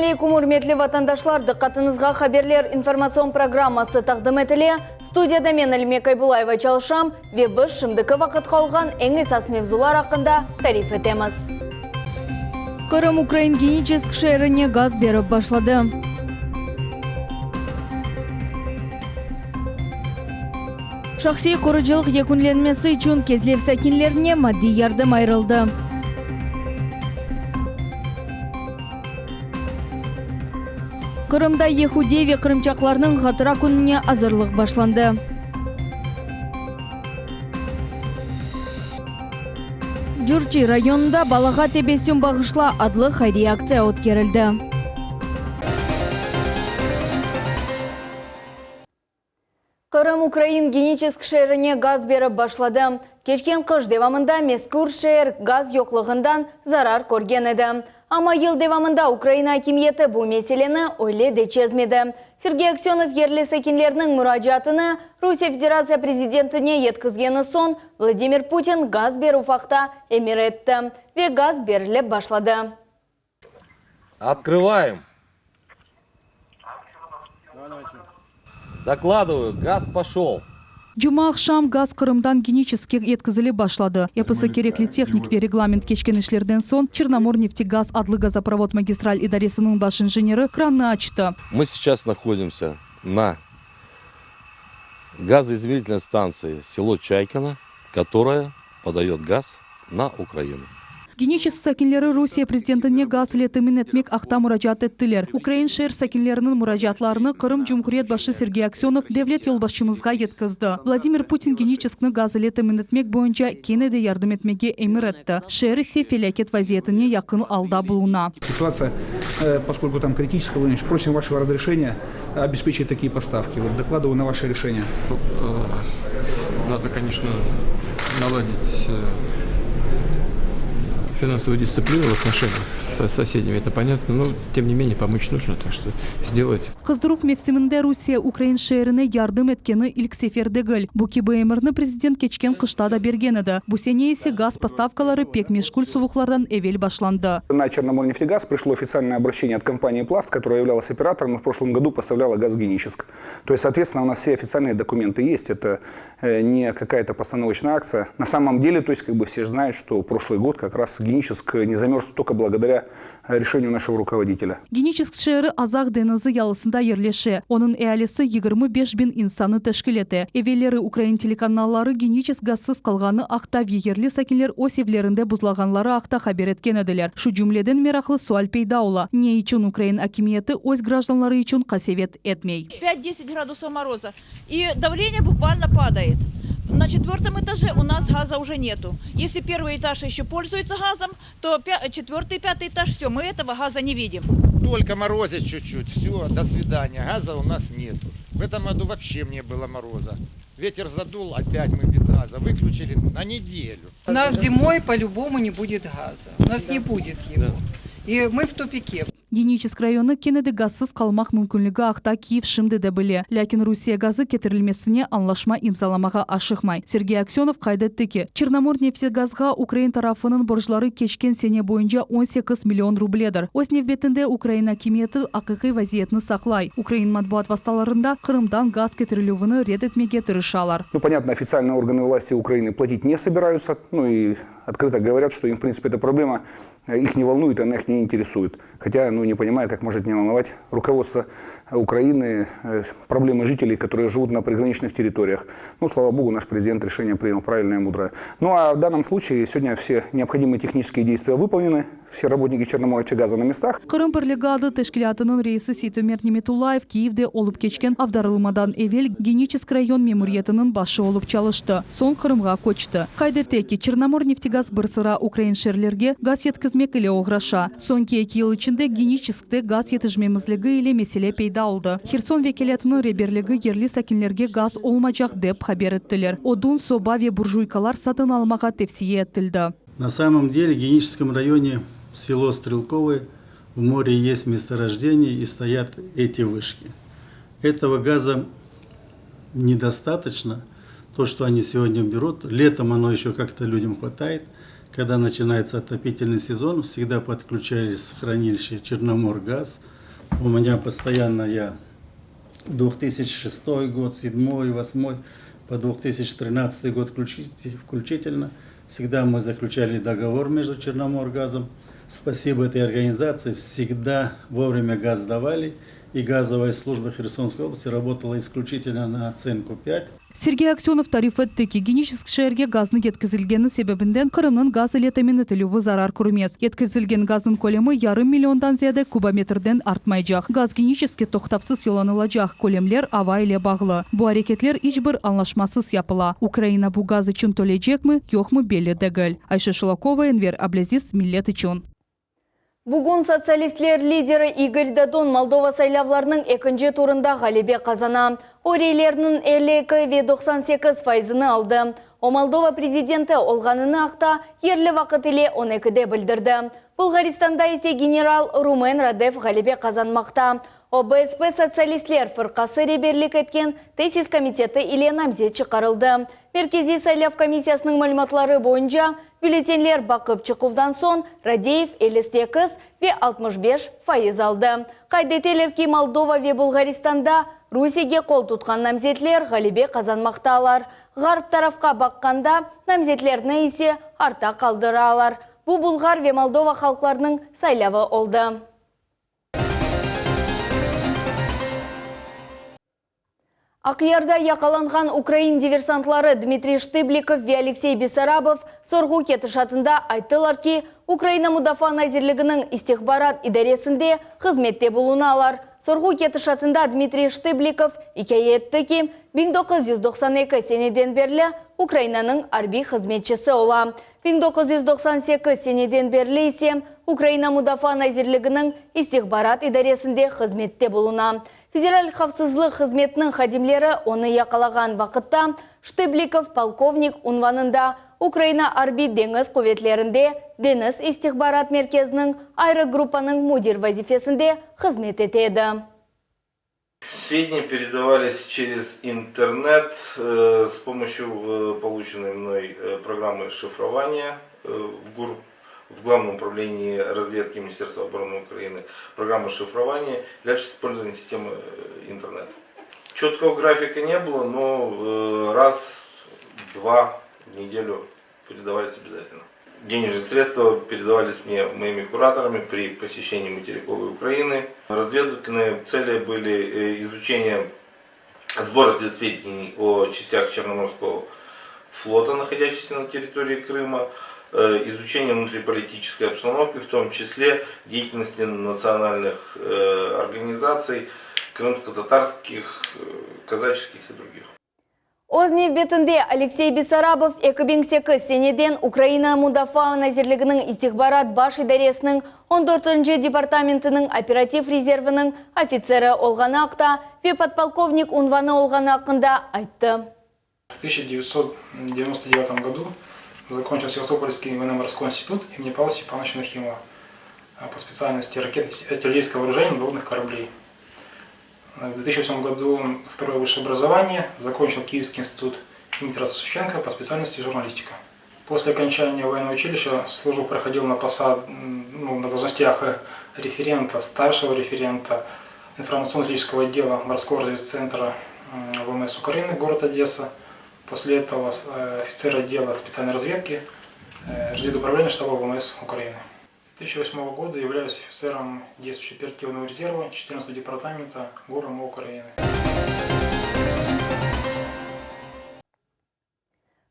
aleykum, ürmetli vatandaşlar! Diqqatıñızğa Haberler informatsion programması taqdim etile. Studiyada men, Alime Kaybulayeva çalışam ve biz şimdiki vaqıtqa olğan eñ esas mevzular aqqında tarif etemiz. Qırım ukrain Geniçesk şeerine gaz berip başladı. Şahsiy qurucılıq yekünlenmesi içün Kezlev sakinlerine maddiy yardım ayırıldı. Qırımda yehudiy ve qırımçaqlarnıñ hatıra kününe azırlıq başlandı. Cürçi rayonında Balağa tebessüm bağışla adlı hayriye aktsiya ötkerildi. Qırım ukrain Geniçesk şeerine gaz berip başladı. Keçken qış devamında mezkür şeer gaz yoqluğından zarar körgen edi. Amma yıl devamında Ukraina akimiyeti bu meseleni öyle de çezmedi. Sergey Aksönov yerli sakinlerniñ muracaatını Rusiye Federatsiya prezidentine yetkizgeni soñ Vladimir Putin gaz berüv aqta emir etti ve gaz berilip başladı. Otkrıvaem. Dokladываю, gaz poşol. Cuma aqşam gaz Qırımdan Geniçeskke yetkizilip başladı. Episi kerekli tehnik ve reglament keçken işlerden soñ Çernomorneftegaz adlı gazoprovod magistral idaresiniñ baş injeneri krannı açtı. Мы сейчас находимся на газоизмерительной станции село Чайкино, которая подает gaz na Ukrainu. Geniçesk sakinleri Rusiye prezidentine gaz ile temin etmek aqta muracaat ettiler. Ukrain şeer sakinleriniñ muracaatlarını Qırım Cumhuriyet başı Sergey Aksönov devlet yolbaşçımızğa yetkizdi. Vladimir Putin Geniçeskni gaz ile temin etmek boyunca kene de yardım etmege emir etti. Şeer ise felâket vaziyetine yaqın alda buluna. Situatsiya, poskolku tam kritiçeskaya, Vladimir Vladimirovич, prosim vaşego razreşeniya obespeçit takiye postavki. Vot dokladываю na vaşe reşeniye. Nado, koneçno, naladit finansovую distsiplinu v otnoşeniyah s sosediyami, eto ponâtno, no, tem ne meneye, pomoç nujno, tak çto sdelayte. Qızdıruv mevsiminde Rusiye ukrain şeerine yardım etkeni ilk sefer degil. Bu kibi emirni prezident keçken qışta da bergen edi. Bu sene ise gaz postavkaları pek meşğul suvuqlardan evel başlandı. Na Çernomorneftegaz prişlo ofitsialnoye obraşçeniye ot kompanii Plast, kotoraya yavlâlas operatorom i v proşlom godu postavlyala gaz v Geniçesk. To est, sootvetstvenno, u nas vse ofitsialnıye dokumentı est, eto ne kakaya-to postanovoçnaya aktsiya. Na samom dele, to est, kak bı vse ж znayut, çto proşlıy god kak raz Geniçesk ne zamörz tolko blagodarâ rešeniyu našego rukovoditelâ. Geniçesk şeeri Azaq deñizi yalısında yerleşe. Onıñ ealisi 25 biñ insannı teşkil ete. Evelleri ukrain telekanalları Geniçesk gazsız qalğanı aqta ve yerli sakinler öz evlerinde buzlağanları aqta haber etken ediler. Şu cümleden meraqlı sual peyda ola, ne içün ukrain akimiyeti öz grajdanları içün qasevet etmey? Pât-deset gradusov moroza i davleniye bukvalno padayet. Na çetvertom etaje u nas gaza uje netu. Esli pervıy etaj eşe polzuyetsâ gazom, to çetvertıy, pâtıy etaj, vsё, mı etogo gaza ne vidim. Tolko morozit çut-çut, vsё, do svidaniya, gaza u nas netu. V etom godu voobşe ne bylo moroza. Veter zadul, opât mı bez gaza, vıklüçili na nedelю. U nas zimoy po-lübomu ne budet gaza, u nas ne budet ego, i mı v tupike. Geniçesk rayonı kene de gazsız qalmaq mümkünligi aqta Kiyev şimdi de bile. Lâkin Rusiye gazı ketirilmesine añlaşma imzalamağa aşıqmay. Sergey Aksönov qayd etti ki, Çernomorneftegazğa ukrain tarafınıñ borcları keçken sene boyunca 18 million rubledir. Öz nevbetinde ukrain akimiyeti aqiqiy vaziyetni saqlay. Ukrain matbuat vastalarında Qırımdan gaz ketirilüvini red etmege tırışalar. Nu, ponâtno, ofitsialnıye organı vlasti Ukrainy platit ne sobirayutsâ, nu i otkrıto govorât, çto im, v printsipe, eta problema İh ne volnuyet, ona ih ne interesuyet. Hotâ, nu, ne ponimayu, kak možet ne volnovat rukovodstvo Ukrainy problemı jiteley, kotorıye jivut na prigraniçnıh territoriyah. Nu, slava Bogu, naş prezident reşeniye prinyal pravilnoye i mudroye. Nu, a v dannom sluçaye segodnâ vse neobhodimıye tehniçeskiye deystviya vıpolnenı, vse rabotniki Çernomorneftegaza na mestah. Qırım Birligi adlı teşkilâtınıñ reisi Seytömer Nimetullayev Kiyevde olıp keçken avdarılmadan evel Geniçesk rayon memuriyetiniñ başı olıp çalıştı. Soñ Qırımğa köçti. Qayd ete ki, Çernomorneftegaz bir sıra ukrain şeerlerge gaz yetkizmek ile oğraşa. Soñki eki yıl içinde Geniçeskte gaz yetişmemizligi ile mesele peyda oldı. Herson vekâletiniñ reberligi yerli sakinlerge gaz olmacaq dep haber ettiler. Odun, soba ve burjuykalar satın almağa tevsiye etildi. Na samom dele Geniçeskom rayone selo Strelkovoye v more est mestorojdeniye i stoyat eti vışki. Etogo gaza nedostatoçno, to, çto oni segodnâ berut, letom ono eşö kak-to lüdyam hvatayet. Когда начинается отопительный сезон, всегда подключались хранилище Черноморгаз. У меня постоянно я 2006 год, 7 8 по 2013 год включительно. Всегда мы заключали договор между Черноморгазом. Спасибо этой организации, всегда вовремя газ давали. И газовая служба Херсонской области работала исключительно на оценку 5. Sergey Aksönov tarif etti ki, Geniçesk şeerge gaznı yetkizilgeni sebebinden Qırımnıñ gaz ile temin etilüvi zarar körmez. Yetkizilgen gaznıñ kölemi yarım milliondan ziyade kubometrden artmaycaq. Gaz Geniçeskke toqtavsız yollanılacaq, kölemler ava ile bağlı. Bu areketler iç bir añlaşmasız yapıla. Ukraina bu gaz içün töleycekmi, yoqmı belli degil. Ayşe Şulakova, Enver Ablâziz, Millet içün. Bugün sotsialistler lideri İgor Dodon Moldova saylavlarınıñ ekinci turında ğalebe qazana. O, reylerniñ 52 ve 98 faizini aldı. O, Moldova prezidenti olğanını aqta yerli vaqıt ile on ekide bildirdi. Bulğaristanda ise general Rumen Radev ğalebe qazanmaqta. O, BSP sotsialistler fırqası reberlik etken Tesis komiteti ile namzet çıqarıldı. Merkeziy saylav komissiyasınıñ malümatları boyunca, bülletenler baqıp çıquvdan soñ Radeyev 58 ve 65 fayız aldı. Qayd eteler ki, Moldova ve Bulğaristanda Rusiyege qol tutqan namzetler ğalebe qazanmaqtalar. Ğarp tarafqa baqqanda, namzetlerni ise arta qaldıralar. Bu bulğar ve moldova halqlarınıñ saylavı oldı. Aqyarda yaqalanğan ukrain diversantları Dmitriy Ştıblikov ve Aleksey Bessarabov sorğu ketişatında ayttılar ki, Ukraina Mudafaa nazirliginiñ istihbarat idaresinde hızmette bulunalar. Sorğu ketişatında Dmitriy Ştıblikov ikâye etti ki, 1992 seneden berli Ukrainanıñ arbiy hızmetçisi ola. 1998 seneden berli ise Ukraina Mudafaa nazirliginiñ istihbarat idaresinde hızmette buluna. Federal havfsızlıq hızmetiniñ hadimleri onı yaqalağan vaqıtta Ştıblikov polkovnik unvanında Ukraina Arbiy deñiz quvetlerinde Deñiz istihbarat merkeziniñ ayrı gruppanıñ müdir vazifesinde hızmet ete edi. Сведения передавались через интернет с помощью полученной мной программы шифрования в ГУР, в Главном управлении разведки Министерства обороны Украины, программы шифрования, дальше использование системы интернет. Четкого графика не было, но раз, два в неделю передавались обязательно. Денежные средства передавались мне моими кураторами при посещении материковой Украины. Разведывательные цели были изучение сбора сведений о частях Черноморского флота, находящихся на территории Крыма, изучение внутриполитической обстановки, в том числе деятельности национальных организаций, крымско-татарских, казаческих и других. Öz nevbetinde Aleksey Bessarabov 2008 seneden Ukraina Mudafaa nazirliginiñ istihbarat baş idaresiniñ on dörtünci departamentiniñ operativ rezerviniñ ofitseri olğanı aqta ve podpolkovnik unvanı olğanı aqqında ayttı. В 1999 году закончил Севастопольский военно-морской институт имени Павла Степановича Нахимова по специальности ракетно-артиллерийского вооружения надводных кораблей. В 2008 году второе высшее образование, закончил Киевский институт имени Тараса Шевченко по специальности журналистика. После окончания военного училища службу проходил на посад, ну, на должностях референта, старшего референта информационно-аналитического отдела морского разведцентра ВМС Украины, город Одесса. После этого офицер отдела специальной разведки разведуправления штаба ВМС Украины. С 2008 года являюсь офицером действующего оперативного резерва 14 департамента ГУР МО Украины.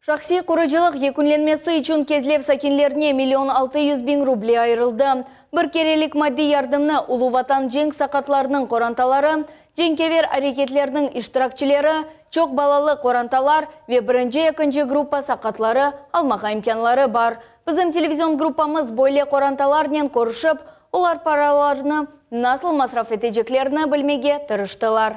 Şahsiy qurucılıq yekünlenmesi içün Kezlev sakinlerine million 600 biñ ruble ayırıldı. Bir kerelik maddiy yardımnı Ulu Vatan cenk saqatlarınıñ qorantaları, cenkâver areketlerniñ iştirakçileri, çoq balalı qorantalar ve birinci-ekinci gruppa saqatları almağa imkânları bar. Bizim televizion gruppamız böyle qorantalarnen körüşip, olar paralarını nasıl masraf eteceklerini bilmege tırıştılar.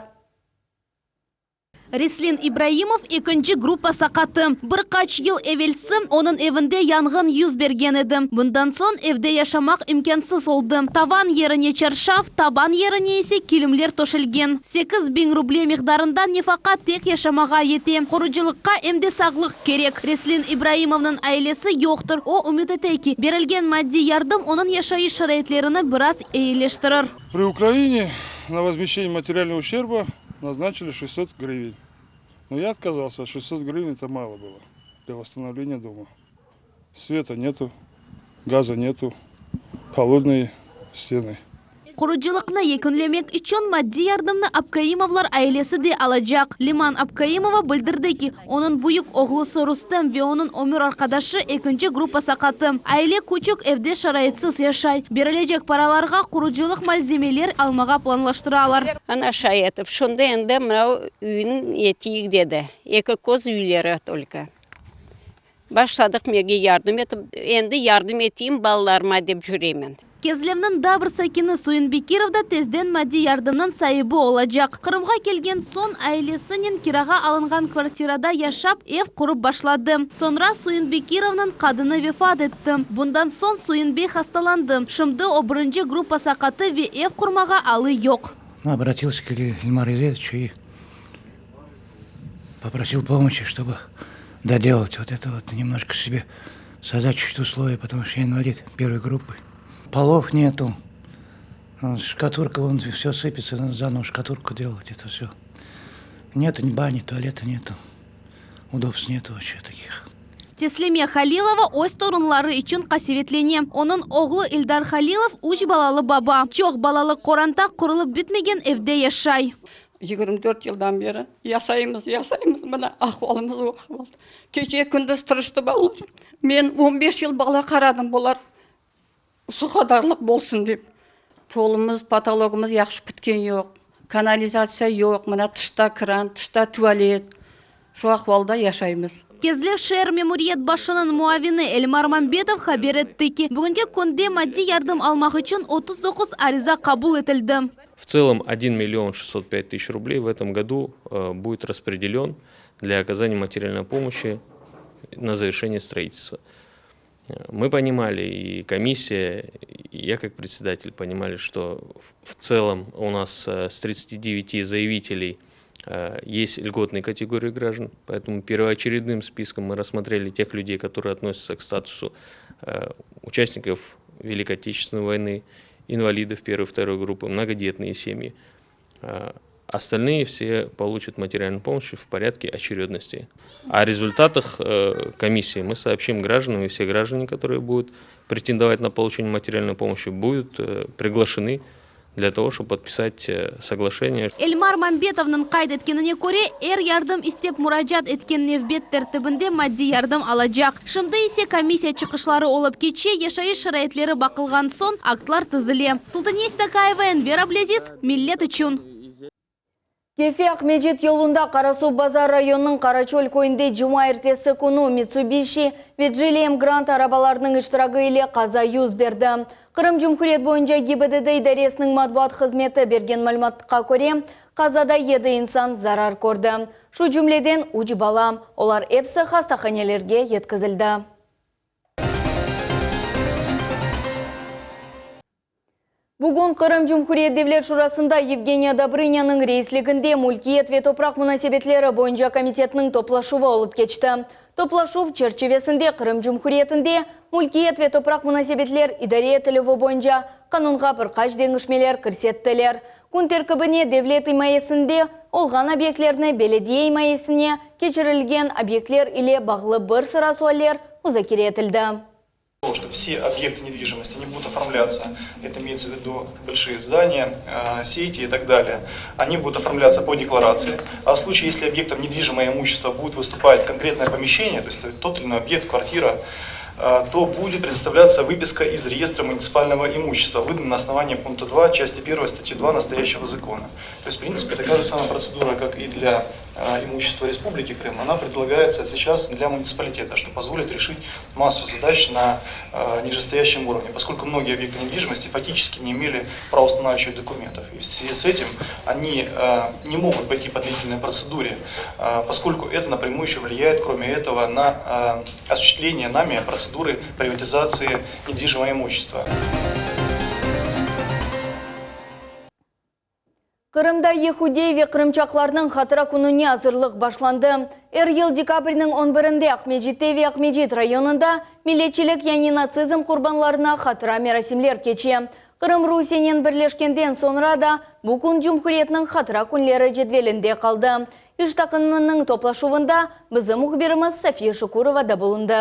Reslin İbraimov ekinci gruppa saqatı. Bir qaç yıl evelsi onıñ evinde yanğın yüz bergen edi. Bundan soñ evde yaşamaq imkânsız oldı. Tavan yerine çarşaf, taban yerine ise kilimler töşelgen. 8000 ruble miqdarında nefaqa tek yaşamağa yete. Qurucılıqqa em de sağlıq kerek. Reslin İbraimovnıñ ailesi yoqtır. O, ümüt ete ki, berilgen maddiy yardım onıñ yaşayış şaraitlerini biraz eyileştirir. При Украине на возмещение материального ущерба назначили 600 гривен. Но я отказался, 600 гривен это мало было для восстановления дома. Света нету, газа нету, холодные стены. Qurucılıqnı yekünlemek içün maddiy yardımnı Abkaimovlar ailesi de alacaq. Liman Abkaimova bildirdi ki, onıñ büyük oğlusı Rustem ve onıñ ömür arqadaşı ekinci gruppa saqatı. Aile küçük evde şaraitsiz yaşay. Berilecek paralarğa qurucılıq malzemeler almağa planlaştıralar. Ana şay etip, şunda endi mınau üyün eteyik dedi. Eki köz üyleri tolko. Başladıq mege yardım etip, endi yardım eteyim balalarıma dep cüremen. Kezlevniñ daa bir sakini Suyun Bekirov da tezden maddiy yardımnıñ saibi olacaq. Qırımğa kelgen soñ ailesinen kirağa alınğan kvartirada yaşap, ev qurıp başladı. Soñra Suyun Bekirovnıñ qadını vefat etti. Bundan soñ Suyun bey hastalandı. Şimdi o birinci gruppa saqatı ve ev qurmağa alı yoq. Обратился к Эльмару Изетовичу и попросил помощи, чтобы доделать вот это вот, немножко себе создать чуть условия, потому что я инвалид первой группы. Полов нету, штукатурка, вон все сыпется, надо заново штукатурку делать, это все. Нету ни бани, туалета нету, удобств нету вообще таких. Teslime Halilova öz torunları içün qasevetlene. Onıñ oğlu İldar Halilov üç balalı baba. Çoq balalı qoranta qurulıp bitmegen evde yaşay. 24 yıldan beri yasaymız, yasaymız, mına ahvalımız o ahval. Gece-kündüz tırıştı balalar. Men on beş yıl bala qaradım, bular şu qadarlıq bolsun dep. Polumız, potologımız yahşı pitken yoq, kanalizatsiya yoq, mına tışta kran, tışta tualet. Şu ahvalda yaşaymız. Kezlev şeer memuriyet başınıñ muavini Elmar Mambetov haber etti ki, bugünki künde maddiy yardım almaq içün 39 ariza qabul etildi. В целом 1 миллион 605 тысяч рублей в этом году будет распределен для оказания материальной помощи на завершение строительства. Мы понимали, и комиссия, и я как председатель понимали, что в целом у нас с 39 заявителей есть льготные категории граждан, поэтому первоочередным списком мы рассмотрели тех людей, которые относятся к статусу участников Великой Отечественной войны, инвалидов первой и второй группы, многодетные семьи. Остальные все получат материальную помощь в порядке очередности. О результатах комиссии мы сообщим гражданам, и все граждане, которые будут претендовать на получение материальной помощи, будут приглашены для того, чтобы подписать соглашение. Elmar Mambetovnıñ qayd etkenine köre, er yardım istep muracaat etken nevbet tertibinde maddiy yardım alacaq. Şimdi ise komissiya çıqışları olıp keçe, yaşayış şaraitleri baqılğan soñ aktlar tizile. Sultaniye Stakayeva, Enver Ablâziz, Millet içün. Kefe Aqmescit yolunda Qarasuvbazar rayonınıñ Qaraçöl köyünde cumaertesi künü Mitsubishi ve Geely Emgrand arabalarınıñ iştiragi ile qaza yüz berdi. Qırım Cumhuriyet boyunca GİBDD idaresiniñ matbuat hızmeti bergen malümatqa köre, qazada yedi insan zarar kördi. Şu cümleden, üç bala. Olar episi hastahanelerge yetkizildi. Bugün Qırım Cumhuriyet Devlet Şurasında Yevgeniya Dobrınânıñ reisliginde Mülkiyet ve topraq munasebetleri boyunca komitetniñ toplaşuvı olıp keçti. Toplaşuv çerçivesinde Qırım Cumhuriyetinde mülkiyet ve topraq munasebetler idare etilüvi boyunca qanunğa bir qaç deñişmeler kirsettiler. Kün terkibine devlet imayesinde olğan obyektlerni belediye imayesine keçirilgen obyektler ile bağlı bir sıra sualler muzakere etildi. Что все объекты недвижимости не будут оформляться, это имеется в виду большие здания, сети и так далее, они будут оформляться по декларации. А в случае, если объектом недвижимое имущество будет выступать конкретное помещение, то есть тот или иной объект, квартира, то будет предоставляться выписка из реестра муниципального имущества, выданная на основании пункта 2 части 1 статьи 2 настоящего закона. То есть, в принципе, такая же самая процедура, как и для... имущества Республики Крым, она предлагается сейчас для муниципалитета, что позволит решить массу задач на нижестоящем уровне, поскольку многие объекты недвижимости фактически не имели правоустанавливающих документов. И в связи с этим они не могут пойти по длительной процедуре, поскольку это напрямую еще влияет, кроме этого, на осуществление нами процедуры приватизации недвижимого имущества. Qırımda yehudiy ve qırımçaqlarnıñ hatıra kününe azırlıq başlandı. Er yıl dekabrniñ on birinde Aqmescitte ve Aqmescit rayonında milletçilik yani natsizm qurbanlarına hatıra merasimler keçe. Qırım Rusiyenen birleşkenden soñra da bu kün cumhuriyetniñ hatıra künleri cedvelinde qaldı. İş taqımınıñ toplaşuvında bizim mühbirimiz Safiye Şukurova da bulundı.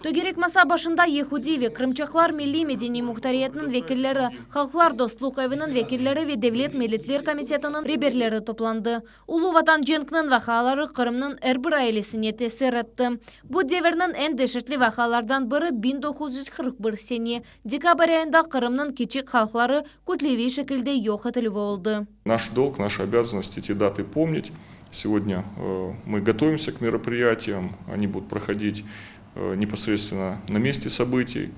Tögerek masa başında yehudiy ve qırımçaqlar milliy-medeniy muhtariyetiniñ vekilleri, Halqlar dostluq eviniñ vekilleri ve Devlet milletler komitetiniñ reberleri toplandı. Ulu Vatan cenkniñ vaqiaları Qırımnıñ er bir ailesine tesir etti. Bu devirniñ eñ deşetli vaqialardan biri 1941 sene dekabr ayında Qırımnıñ kiçik halqları kütleviy şekilde yoq etilüvi oldı. Наш долг, наша обязанность эти даты помнить. Сегодня мы готовимся к мероприятиям, они будут проходить непосредственно на месте событий,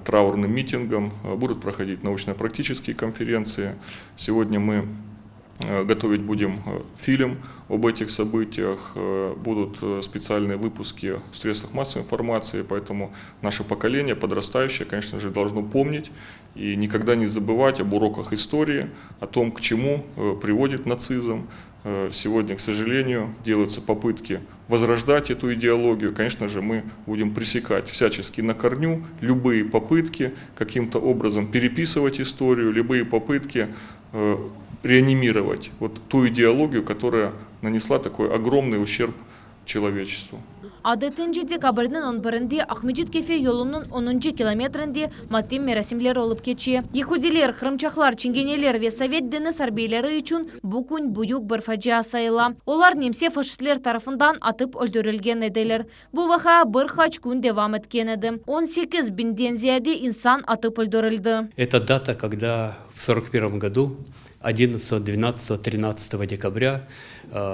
траурным митингом, будут проходить научно-практические конференции. Сегодня мы готовить будем фильм об этих событиях, будут специальные выпуски в средствах массовой информации, поэтому наше поколение подрастающее, конечно же, должно помнить и никогда не забывать об уроках истории, о том, к чему приводит нацизм. Сегодня, к сожалению, делаются попытки возрождать эту идеологию. Конечно же, мы будем пресекать всячески на корню любые попытки каким-то образом переписывать историю, любые попытки реанимировать вот ту идеологию, которая нанесла такой огромный ущерб человечеству. Adetince dekabrniñ on birinde Aqmescit-Kefe yolunıñ onuncı kilometrinde matem merasimleri olıp keçe. Yehudiyler, qırımçaqlar, çingeneler ve sovet deñiz arbiyleri içün bu kün büyük bir facia sayıla. Olar nemse-faşistler tarafından atıp öldürilgen ediler. Bu vaqia bir qaç kün devam etken edi. 18 biñden ziyade insan atıp öldürildi. Это дата, когда в 41 году, 11, 12, 13 декабря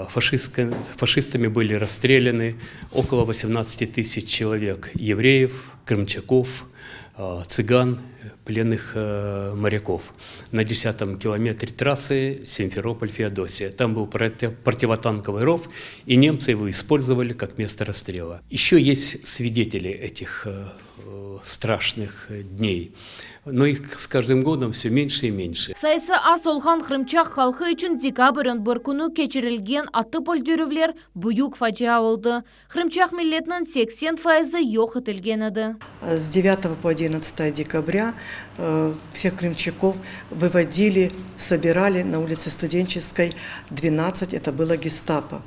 фашистами были расстреляны около 18 тысяч человек евреев, крымчаков, цыган, пленных моряков на 10 километре трассы Симферополь-Феодосия. Там был противотанковый ров, и немцы его использовали как место расстрела. Еще есть свидетели этих страшных дней но их с каждым годом все меньше и меньше. Sayısı az olğan qırımçaq halqı içün dekabr on bir künü keçirilgen atıp öldürüvler büyük facia oldı. Qırımçaq milletiniñ 80 fayızı yoq etilgen edi. С 9 по 11 декабря всех крымчаков выводили, собирали на улице Студенческой 12, это было гестапо.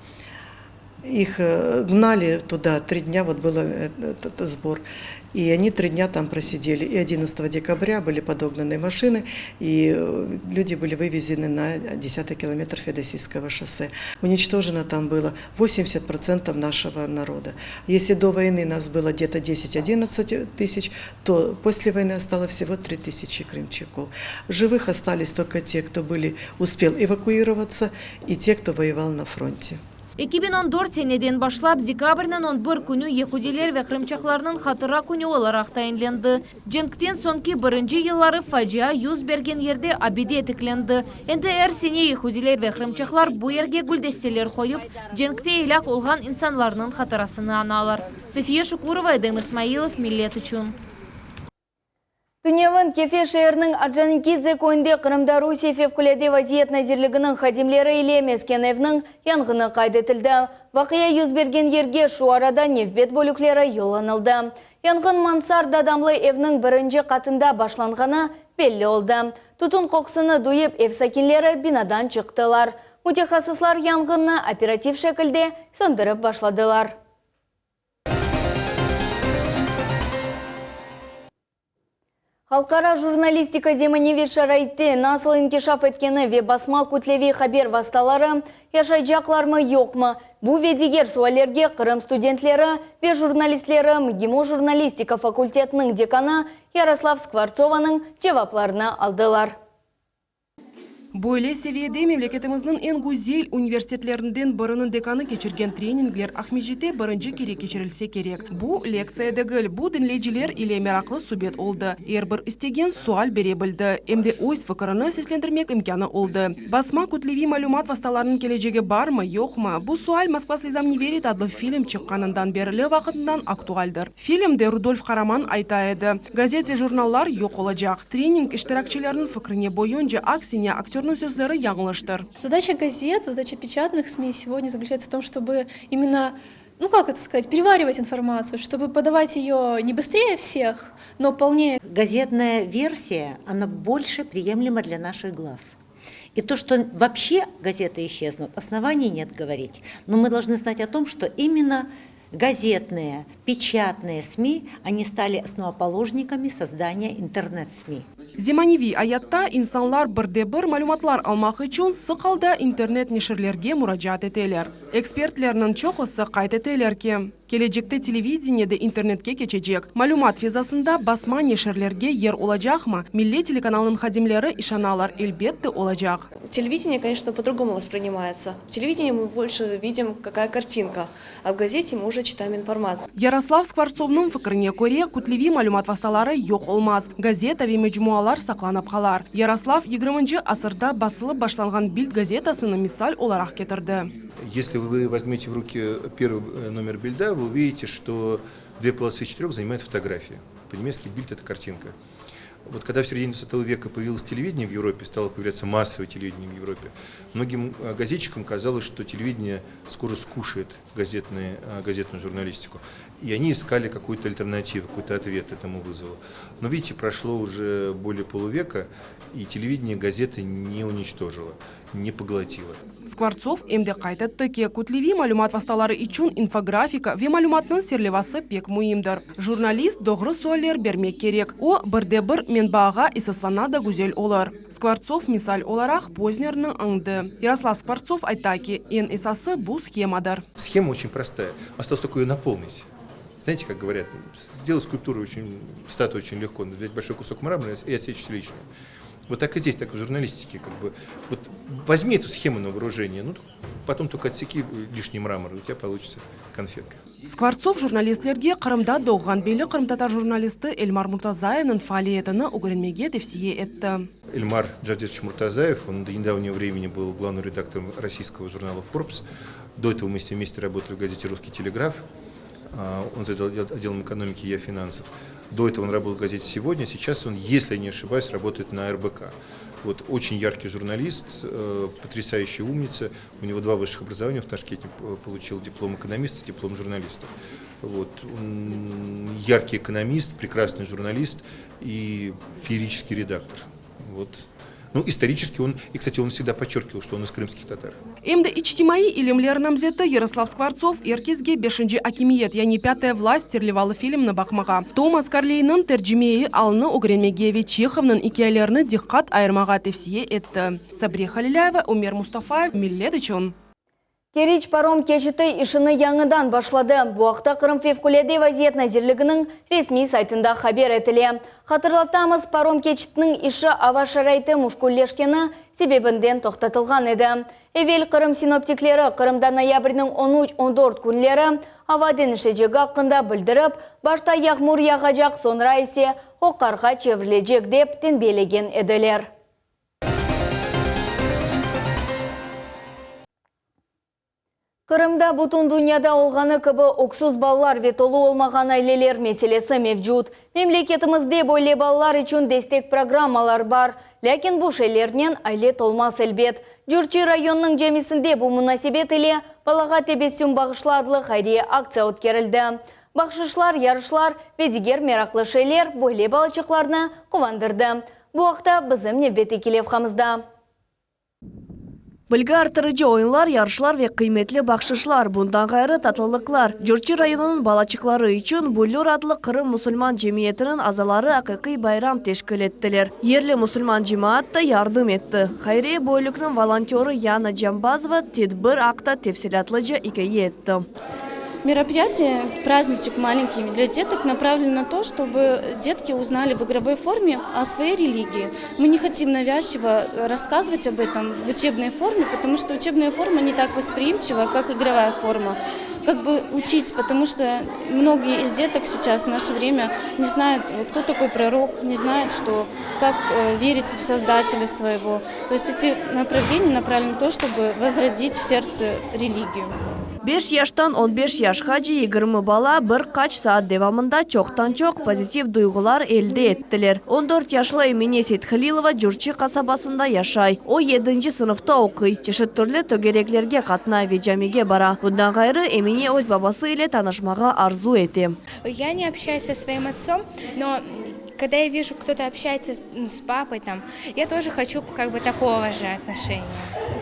Их гнали туда три дня, вот был этот сбор. И они три дня там просидели. И 11 декабря были подогнаны машины, и люди были вывезены на 10 километр Феодосийского шоссе. Уничтожено там было 80% нашего народа. Если до войны нас было где-то 10-11 тысяч, то после войны осталось всего 3 тысячи крымчаков. В живых остались только те, кто были, успел эвакуироваться, и те, кто воевал на фронте. 2014 seneden başlap dekabrniñ 11 künü yehudiyler ve qırımçaqlarnıñ hatıra künü olaraq tayinlendi. Cenkten soñki birinci yılları facia yüz bergen yerde abide tiklendi. Endi er sene yehudiyler ve qırımçaqlar bu yerge güldesteler qoyıp, cenkte elâk olğan insanlarnıñ hatırasını añalar. Safiye Şukurova, Edem İsmailov, Millet içün. Tünevin Kefe şeeriniñ Orconikidze köyünde Qırımda Rusiye Fevqulâde vaziyet nazirliginiñ hadimleri ile mesken evniñ yanğını qayd etildi. Vaqia yüz bergen yerge şu arada nevbet bölükleri yollanıldı. Yanğın mansarda damlı evniñ birinci qatında başlanğanı belli oldı. Tütün qoqusını duyıp ev sakinleri binadan çıqtılar. Mütehassıslar yanğınnı operativ şekilde söndürip başladılar. Halqara jurnalistika zemaneviy şaraitte nasıl inkişaf etkeni ve basma kütleviy haber vastaları yaşaycaqlarmı yoqmı? Bu ve diger suallerge Qırım studentleri ve jurnalistleri MGİMO jurnalistika fakultetiniñ dekanı Yaroslav Skvortsovanıñ cevaplarını aldılar. Böyle seviyede memleketimizniñ eñ güzel universitetlerinden biriniñ dekanı keçirgen treningler Aqmescitte birinci kere keçirilse kerek. Bu, lektsiya degil, bu diñleyciler ile meraqlı subet oldı. Er bir istegen sual bere bildi, em de öz fikirini seslendirmek imkânı oldı. Basma kütleviy malümat vastalarınıñ kelecegi barmı, yoqmı? Bu sual Moskva slezam ne verit adlı film çıqqanından berli vaqıtından aktualdir. Filmde Rudolf Qaraman ayta edi, Gazet ve jurnallar yoq olacaq. Trening iştirakçileriniñ fikrine boyunca, aksine, aktörniñ sözleri yañlıştır. Задача газет, задача печатных СМИ сегодня заключается в том, чтобы именно, ну как это сказать, переваривать информацию, чтобы подавать ее не быстрее всех, но полнее. Газетная версия, она больше приемлема для наших глаз. И то, что вообще газеты исчезнут, оснований нет говорить. Но мы должны знать о том, что именно газетные, печатные СМИ, они стали основоположниками создания интернет-СМИ. Zemaneviy ayatta insanlar bir de bir malümatlar almaq içün sıq alda internet neşirlerge muracaat eteler. Ekspertlerniñ çoqusı qayd eteler ki, kelecekte televideniye de internetke keçecek. Malümat fezasında basma neşirlerge yer olacaqmı? Millet telekanalınıñ hadimleri işanalar, elbette olacaq. Televidение, конечно, по-другому воспринимается. В телевидении мы больше видим, какая картинка, а в газете мы уже читаем информацию. Yaroslav Skvortsovnıñ fikrine köre, kütleviy malümat vastaları yoq olmaz, gazeta ve mecmualar saqlanıp qalar. Yaroslav yigirminci asırda basılıp başlanğan Bild gazetasını misal olaraq ketirdi. Если вы возьмете в руки первый номер Бильда, вы увидите, что две полосы из четырех занимает фотография. По-немецки Бильд – это картинка. Вот когда в середине 20 века появилось телевидение в Европе, стало появляться массовое телевидение в Европе, многим газетчикам казалось, что телевидение скоро скушает газетные, газетную журналистику. И они искали какую-то альтернативу, какой-то ответ этому вызову. Но видите, прошло уже более полувека, и телевидение газеты не уничтожило, не поглотило. Skvortsov em de qayd etti ki, kütleviy malümat vastaları içün infografika ve malümatnıñ serlevası pek müimdir. Jurnalist doğru sualler bermek kerek. O, bir de bir menbaağa esaslana da güzel olur. Skvortsov misal olaraq Poznerni añdı. Yaroslav Skvortsov ayta ki, eñ esası bu shemadır. Схема очень простая. Осталось только ее наполнить. Знаете, как говорят, сделать скульптуру очень, статую очень легко, взять большой кусок мрамора и отсечь все лишнее. Вот так и здесь, так и в журналистике. Как бы. Вот возьми эту схему на вооружение, ну, потом только отсеки лишний мрамор, и у тебя получится конфетка. Skvortsov jurnalistlerge Qırımda doğğan belli qırımtatar jurnalisti Elmar Murtazayevniñ faaliyetini ögrenmege tevsiye etti. Эльмар Джавдетович Муртазаев, он до недавнего времени был главным редактором российского журнала Forbes. До этого мы с ним вместе работали в газете «Русский телеграф». Он заведовал отделом экономики, я финансов. До этого он работал в газете «Сегодня». Сейчас он, если я не ошибаюсь, работает на РБК. Вот очень яркий журналист, потрясающая умница. У него два высших образования в Ташкенте получил диплом экономиста, диплом журналиста. Вот. Он яркий экономист, прекрасный журналист и феерический редактор. Вот. Ну, исторически он, и, кстати, он всегда подчеркивал, что он из крымских татар. Em de içtimaiy ilimler namzeti Yaroslav Skvortsov er keske Beşinci akimiyet, yani Пятая власть serlevalı filmni baqmağa, Tomas Karleyniñ tercimeiy alını ögrenmege ve Çehovnıñ ikâyelerine diqqat ayırmağa tevsiye etti. Sabriye Halilâyeva, Ümer Mustafayev, Millet içün. Keriç parom keçiti işini yañıdan başladı. Bu aqta Qırım Fevqulâde vaziyet nazirliginiñ resmiy saytında haber etile. Hatırlatamız, parom keçitiniñ işi ava şaraiti müşkülleşkeni sebebinden toqtatılğan edi. Evel Qırım sinoptikleri Qırımda noyabrniñ on üç, on dört künleri ava deñişecegi aqqında bildirip, başta yağmur yağacaq, soñra ise o qarğa çevrilecek, dep tenbiyelegen ediler. Qırımda bütün dünyada olğanı kibi öksüz balalar ve tolu olmağan aileler meselesi mevcut. Memleketimizde böyle balalar içün destek programmalar bar. Lâkin bu şeylernen aile tolmaz elbet. Cürçi rayonınıñ camisinde bu munasebet ile Balağa tebessüm bağışla adlı hayriye aktsiya ötkerildi. Bahşışlar, yarışlar ve diger meraqlı şeyler böyle balaçıqlarnı quvandırdı. Bu aqta bizim nevbetteki levhamızda. Bilgi arttırıcı oyunlar, yarışlar ve qıymetli bahşışlar, bundan ğayrı tatlılıqlar, Cürçi rayonınıñ balaçıqları içün Büllür adlı Qırım musulman cemiyetiniñ azaları aqiqiy bayram teşkil ettiler. Yerli musulman cemaat da yardım etti. Hayriye bölükniñ volontörı Yana Cambazova tedbir aqta tefsilâtlıca ikâye etti. Мероприятие, праздничек маленький для деток направлен на то, чтобы детки узнали в игровой форме о своей религии. Мы не хотим навязчиво рассказывать об этом в учебной форме, потому что учебная форма не так восприимчива, как игровая форма. Как бы учить, потому что многие из деток сейчас в наше время не знают, кто такой пророк, не знают, что, как э, верить в Создателя своего. То есть эти направления направлены на то, чтобы возродить в сердце религию. Beş yaştan 15 yaşqace 20 bala bir qaç saat devamında çoqtan-çoq pozitiv duyğular elde ettiler. 14 yaşlı Emine Seythalilova Curçı qasabasında yaşay. O, yedinci sınıfta oquy, çeşit türlü tögereklerge qatnay ve camige bara. Bundan ğayrı, Emine öz babası ile tanışmağa arzu ete. Я не общаюсь со своим отцом, но когда я вижу, кто-то общается с, ну, с папой там, я тоже хочу как бы такого же отношения,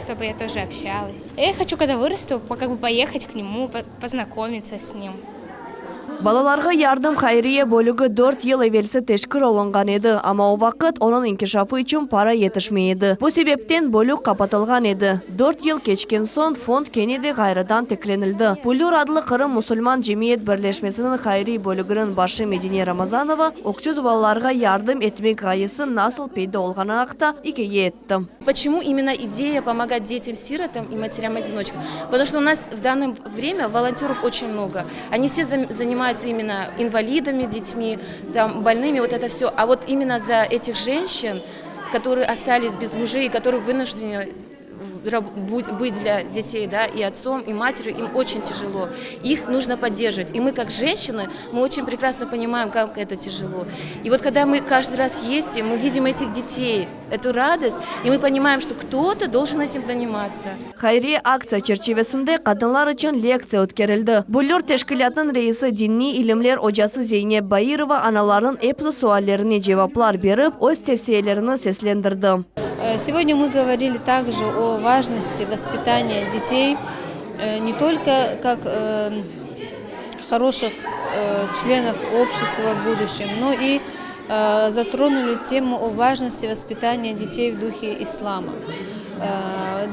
чтобы я тоже общалась. Я хочу, когда вырасту, как бы поехать к нему, познакомиться с ним. Balalarğa yardım hayriye bölügi dört yıl evelsi teşkil olunğan edi, amma o vaqıt onıñ inkişafı içün para yetişmey edi. Bu sebepten bölük qapatılğan edi. Dört yıl keçken soñ fond kene de ğayrıdan tiklenildi. Büllür adlı Qırım musulman cemiyet birleşmesiniñ hayriy bölüginiñ başı Medine Ramazanova öksüz balalarğa yardım etmek ğayesi nasıl peyda olğanı aqta ikâye etti. Почему именно идея помогать детям-сиротам и матерям-одиночкам? Потому что у нас в данное время волонтеров очень много. Они все занимаются именно инвалидами, детьми, там, больными, вот это все. А вот именно за этих женщин, которые остались без мужей, которые вынуждены быть для детей, да, и отцом, и матерью, им очень тяжело. Их нужно поддерживать. И мы, как женщины, мы очень прекрасно понимаем, как это тяжело. И вот когда мы каждый раз ездим, мы видим этих детей, эту радость, и мы понимаем, что кто-то должен этим заниматься. Hayriye aktsiya çerçivesinde qadınlar içün lektsiya ötkerildi. Büllür teşkilâtınıñ reisi diniy ilimler ocası Zeynep Bairova analarnıñ episi suallerine cevaplar berip, öz tevsiyelerini seslendirdi. Сегодня мы говорили также о важности воспитания детей не только как хороших членов общества в будущем, но и затронули тему о важности воспитания детей в духе ислама.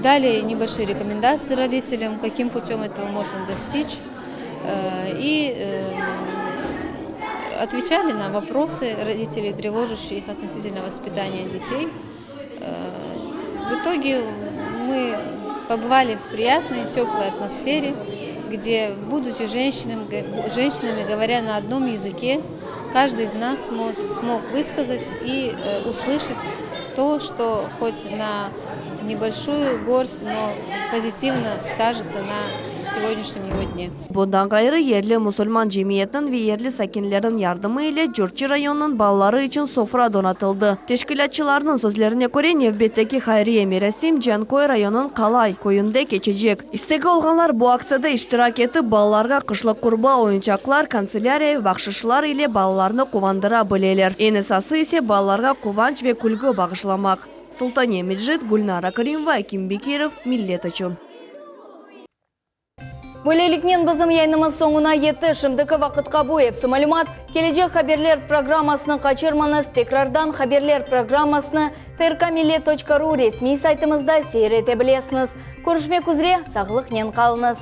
Дали небольшие рекомендации родителям, каким путем этого можно достичь. И отвечали на вопросы родителей, тревожащие их относительно воспитания детей. В итоге мы побывали в приятной, теплой атмосфере, где, будучи женщинами, женщинами, говоря на одном языке, каждый из нас смог, смог высказать и услышать то, что хоть на небольшую горсть, но позитивно скажется на сегодняшнем его дне. Bundan ğayrı yerli musulman cemiyetiniñ ve yerli sakinlerniñ yardımı ile Curçı rayonınıñ balaları içün sofra donatıldı. Teşkilâtçılarnıñ sözlerine köre nevbetteki hayriye merasim Canköy rayonınıñ Qalay köyünde keçecek. İstegi olğanlar bu aktsiyada iştirak etip, balalarğa qışlıq urba, oyuncaqlar, kantselâriya ve bahşışlar ile balalarnı quvandıra bileler. Eñ esası ise balalarğa quvanç ve külgü bağışlamaq. Sultaniye Mecit, Gülnara Karimova, Akim Bekirov, Millet içün. Böyleliknen bizim yayınımız soñuna yetti. Şimdiki vaqıtqa bu episi malümat. Kelecek haberler programmasını qaçırmañız. Tekrardan haberler programmasını trkmillet.ru resmiy saytımızda seyir ete bilesiñiz. Körüşmek üzre, sağlıqnen qalıñız.